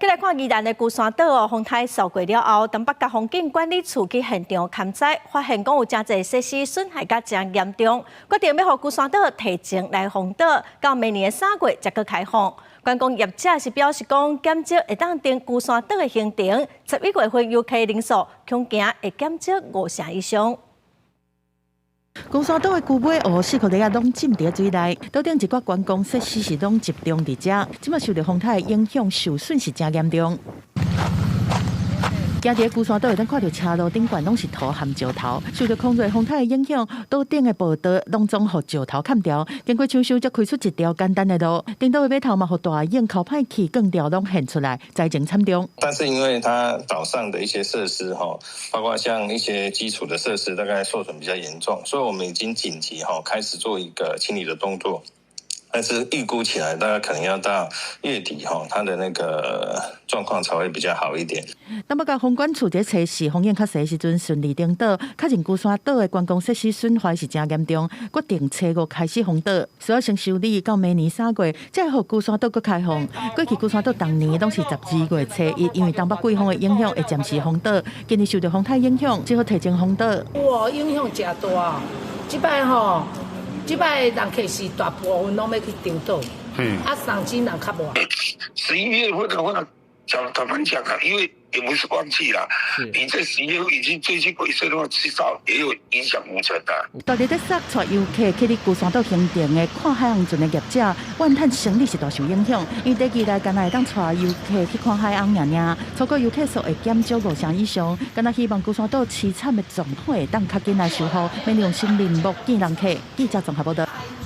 來看宜蘭的龜山島哦，風颱掃過了後，東北角風景管理處去現場勘災，發現講有誠濟設施損害甲誠嚴重，決定欲予龜山島提前來封島，到明年的3月才閣開放。觀光業者是表示講，減少會當登龜山島的行程，11月份遊客人數恐驚會減少五成以上。龜山島的龜尾湖四箍里仔攏浸佇水內，島頂一寡觀光設施是攏集中佇遮，這馬受著風颱影響，受損是誠嚴重。行佇龜山島會當看著車路頂懸攏是土和石頭，受著狂熱風颱的影響，島頂的步道攏總予石頭崁牢。經過搶修，才開出一條簡單的路。頂島的碼頭嘛，予大湧溝歹去，鋼條攏現出來，災情慘重。但是因為它島上的一些設施，哈，包括像一些基礎的設施，大概受損比較嚴重，所以我們已經緊急哈開始做一個清理的動作。但是預估起來，大概可能要到月底哈，它的那個狀況才會比較好一點。東北角風管處佇測試風湧較細時陣順利登島，確認龜山島的觀光設施損壞是誠嚴重，決定初五開始封島，需要先修理到明年3月，才會予龜山島閣開放。過去龜山島逐年攏是12月初一，因為東北季風的影響會暫時封島，今年受著風颱影響，只好提前封島。哇，影響誠大，這擺吼。這擺人客是大部分攏欲去登島，啊，送錢人較無。11月份的話，講坦白講啊，因為也不是旺季啦。你在11月已經最近回升的話，至少也有影響五成的。大力咧殺帶遊客去佇龜山島行程的看海翁船的業者，怨嘆生意是大受影響。因為短期內干焦會當帶遊客去看海翁爾爾，超過遊客數會減少五成以上。干焦希望龜山島淒慘的狀況會當較緊來修復，免用新面目見人客。記者綜合報道。